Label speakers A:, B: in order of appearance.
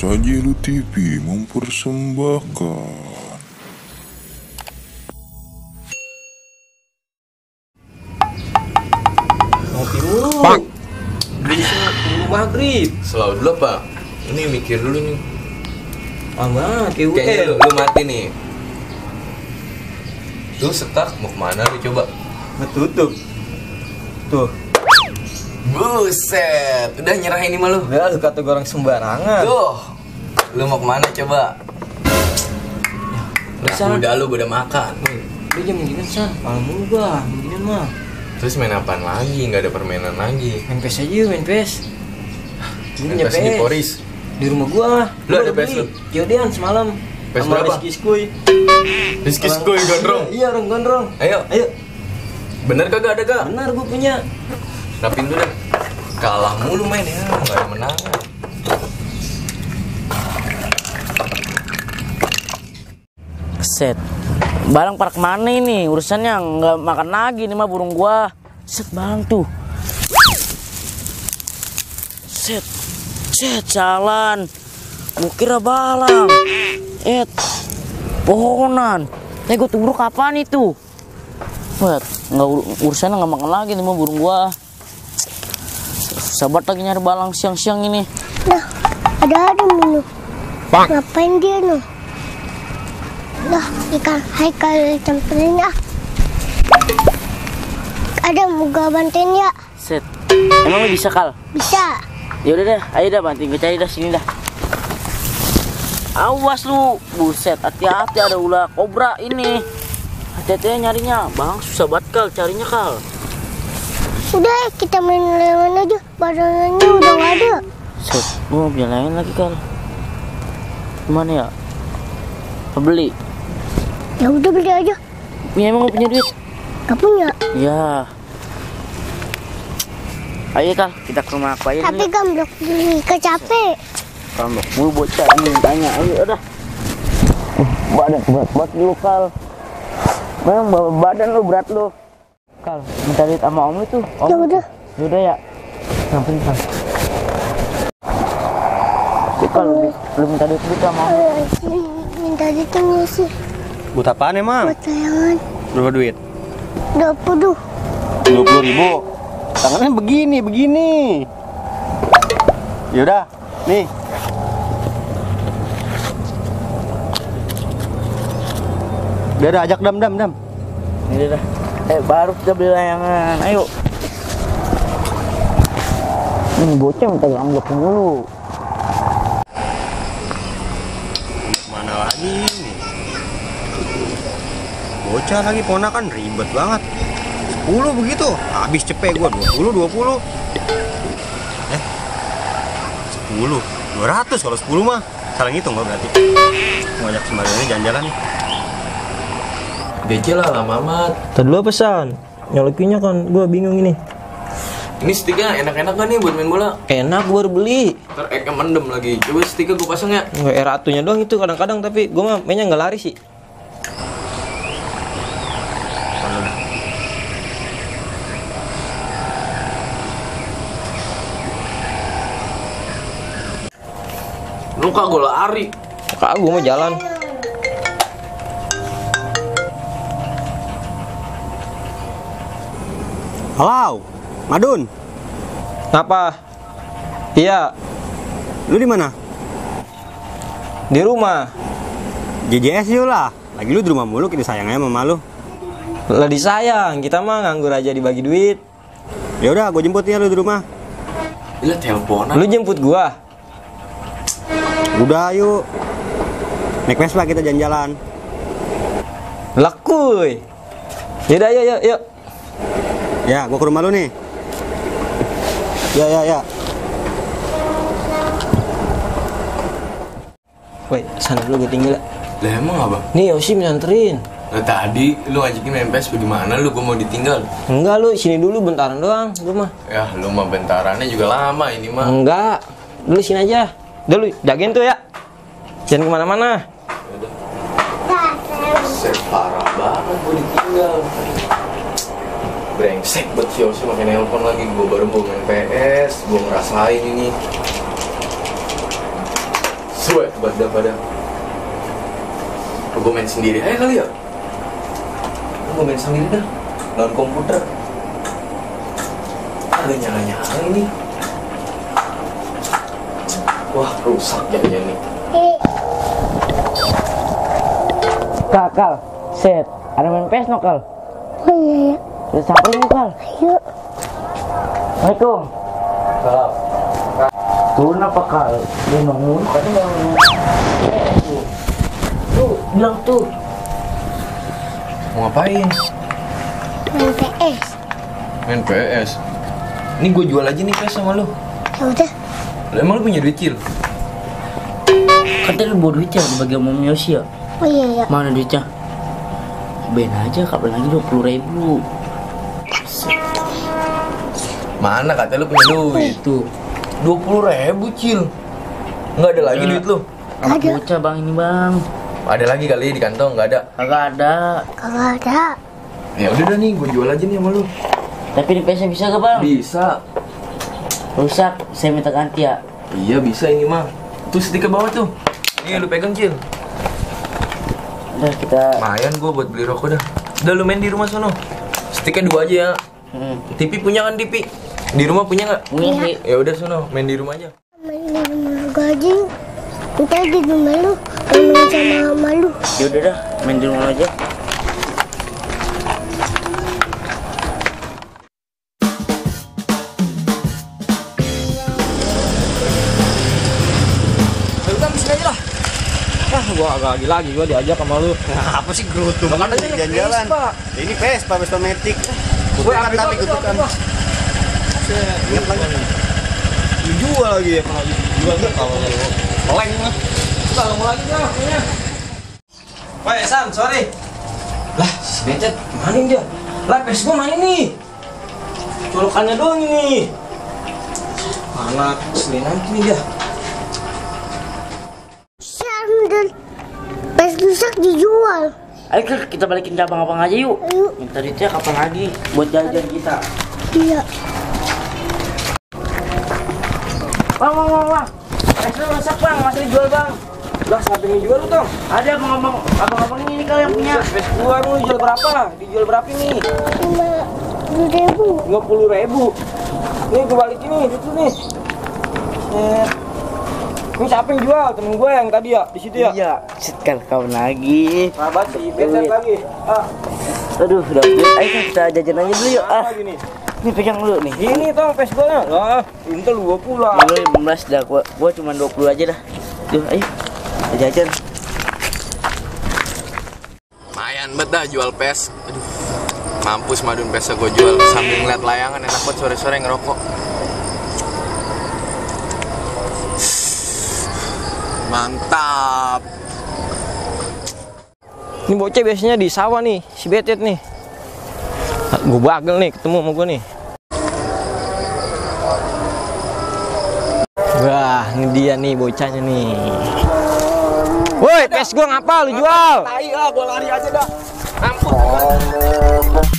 A: Sajilu TV mempersembahkan.
B: Ngopi mulu. Bisa tunggu maghrib.
C: Selalu dulu Pak. Ini mikir dulu nih.
B: Aman,
C: Kayaknya lu mati nih. Lu stuck mau kemana lu coba?
B: Betutup. Tuh.
C: Buset, udah nyerah ini mah lu.
B: Udah lu kata orang sembarangan.
C: Tuh. Lu mau kemana coba? Udah lu udah makan.
B: Lu jam beginian San, malam mulu gua, beginian mah.
C: Terus main apaan lagi? Nggak ada permainan lagi.
B: Main PES aja, main PES.
C: Main PES di Poris.
B: Di rumah gua.
C: Lu ada PES lu?
B: Yaudian semalam.
C: PES
B: sama
C: berapa?
B: Rizky Skuy.
C: Rizky Skuy gondrong.
B: Iya, orang gondrong.
C: Ayo. Bener kagak ada kak?
B: Benar gua punya.
C: Rapin dulu dah. Kalah mulu main ya, nggak ada menangan.
D: Set, barang para kemana ini? Urusannya nggak makan lagi nih mah burung gua. Set barang tuh. Set, jalan. Gua kira balang. Pohonan. Gua tunggu kapan itu? Wet, nggak urusannya nggak makan lagi nih mah burung gua. Sabar lagi nyari balang siang-siang ini.
E: Nah, ada mulu. Ngapain dia no? Lah, ikan haikal campurin ah. Ada mau gak bantuin ya?
D: Set, emang lu bisa Kal?
E: Bisa.
D: Ya udah deh, ayo dah bantuin gue cari dah sini dah. Awas lu, buset, hati-hati ada ular kobra ini. Hati-hati nyarinya, bang susah banget Kal carinya Kal.
E: Udah kita main layangan aja, badannya udah gak ada.
D: Set, gua mau beli layangan lagi Kal. Gimana ya? Beli?
E: Ya udah beli aja.
D: Ya emang gak punya duit?
E: Gak punya.
D: Ya. Ayo Kal, kita ke rumah aku aja.
E: Tapi gamblok beli capek.
D: Gamblok mulu bocah ini tanya. Ayo udah. Badan berat banget lu Kal. Memang bawa badan lu berat lu. Kal, minta duit sama om itu. Om.
E: Ya udah.
D: Ya udah ya. Sampai Kal. Kal, lu minta duit dulu sama om.
E: Minta duitnya sih.
F: Buat apaan emang?
E: Buat layangan.
F: Berapa duit?
E: 20.
F: 20.000. Tangannya begini. Yaudah, nih. Udah ajak dam.
D: Ini dah. Baru kita beli layangan. Ayo. Ini bocah minta gamblok dulu.
F: Mana lagi nih? Bocah lagi ponakan ribet banget. 10 begitu, habis cepet gua 20. 10, 200 kalau 10 mah. Salah ngitung gua berarti. Mau ajak sembarangan jalan-jalan nih.
C: DC lah lama amat.
B: Tadi lu pesan. Nyolokinnya kan gua bingung ini.
C: Ini sticknya enak-enak kan nih buat main bola?
B: Enak gua baru beli.
C: Ntar egg mendem lagi. Coba sticknya gue pasang ya.
B: Nggak R1-nya doang itu kadang-kadang, tapi gua mah mainnya nggak lari sih.
C: Lu kagak lari.
B: Kak gua mau jalan.
F: Halo, Madun.
B: Apa? Iya,
F: Lu di mana?
B: di rumah.
F: JJS yuk lah. Lagi lu di rumah mulu, kita sayangnya sama lu.
B: Lah disayang, kita mah nganggur aja dibagi duit.
F: Ya udah, gue jemput ya lu di rumah.
C: Gila teleponan.
B: Lu jemput gua.
F: Udah yuk. Naik Vespa kita jalan-jalan.
B: Lakuy. Yaudah, yuk.
F: Ya, gua ke rumah lu nih. Ya.
B: Woi, sana dulu gue tinggal.
C: Lah emang apa?
B: Nih Yosi nganterin.
C: Lah tadi lu ngajakin main PES bagaimana lu gua mau ditinggal?
B: Enggak, lu sini dulu bentaran doang, gua mah.
C: Ya lu mah bentarannya juga lama ini mah.
B: Enggak, dulu sini aja. Dulu jagain tuh ya. Jangan kemana-mana.
C: Parah banget gua ditinggal. Brengsek buat si Yosi makin nelpon lagi. Gua baru mau main PS, gua ngerasain ini. Suwe pada. Gue main sendiri aja kali ya. Gue main sendiri dah. Lawan komputer. Ada nyala-nyala ini. Wah, rusak jadinya nih.
D: Kal, set. Ada main PS no, Kal?
E: Oh iya ya.
D: Kita samperin yuk, Kal.
E: Ayo.
D: Assalamualaikum. Turun apa, Kal? Dia nunggu, katanya mau. Tuh, bilang tuh.
C: Mau ngapain?
E: Main PS.
C: Main PS. Ini gue jual aja nih PS sama lu.
E: Ya udah.
C: Lah, emang lu punya duit, Cil?
D: Katanya lu bawa duit ya dibagi sama Om Yosi ya?
E: Oh iya ya.
D: Mana duitnya? Ben aja, kapan lagi 20.000.
C: Mana kata lu punya duit?
D: Tuh.
C: 20.000, Cil. Nggak ada lagi duit lu?
D: Anak
E: Ada.
D: bocah bang ini bang.
C: Ada lagi kali di kantong, nggak ada.
D: Kagak ada.
E: Kagak ada.
C: Ya udah dah nih, gue jual aja nih sama lu.
D: Tapi di PS bisa gak bang?
C: Bisa.
D: Rusak, saya minta ganti ya.
C: Iya bisa ini mah. Tuh stiker bawah tuh. Nih lu pegang, Cil.
D: Udah kita.
C: Lumayan gue buat beli rokok dah. Udah lu main di rumah sono. Stiker 2 aja ya. TV punya kan TV? Di rumah punya nggak?
D: Punya sih.
C: Ya udah sono, main di rumah aja.
E: Main di rumah gue aja. Ntar di rumah lu. Main sama lu.
D: Ya udah dah, main di rumah aja.
B: Udah bisa aja lah. Gua agak lagi gua diajak sama lu.
F: Apa sih gerutu?
B: Makanya ini
F: jalan-jalan.
B: Vespa.
F: Ini Vespa Matic.
B: Gue
F: Kutukan tapi kutukan. Ingat lagi. Dijual lagi ya kalau dijual tuh kalau
B: Meleng mah. Kalau mau lagi dah kayaknya. Woi, Sam, sorry. Lah, si Becet maning dia. Lah, PS gua main nih. Colokannya doang ini. Mana selinan nih dia.
E: Sambil PS rusak dijual.
D: Ayo kita balikin cabang abang aja yuk.
E: Ayo.
D: Minta duitnya kapan lagi buat jajan kita.
E: Iya.
D: Bang. PS rusak bang, masih dijual bang.
B: Lah, siapa yang jual lu, Tong?
D: Ada abang ini kali yang punya.
B: PS gua lu jual berapa? Dijual berapa ini?
E: 50.000.
B: 50.000. Nih gua balikin nih, itu nih. Ini siapa yang jual? Temen gue yang tadi ya, di situ ya?
D: Iya, kan kawan lagi.
B: Sahabat si Becet lagi.
D: Aduh, udah duit. Ayo kita jajan aja dulu yuk.
B: Lagi nih.
D: Ini pegang dulu nih.
B: Ini Tong PS gue lah. Ini tuh lu pula.
D: Dulu 15 dah, gua cuma 20 aja dah. Tuh, ayo. Kita jajan.
C: Lumayan bet dah jual PS. Aduh. Mampus madun PS gue jual sambil ngeliat layangan, enak banget sore-sore ngerokok. Mantap.
B: Ini bocah biasanya di sawah nih, si Becet nih. Gue bagel nih, ketemu sama gue nih. Wah, ini dia nih bocahnya nih. Woi, PS gue ngapa lu jual?
C: Tai lah, gue lari aja dah. Ampun.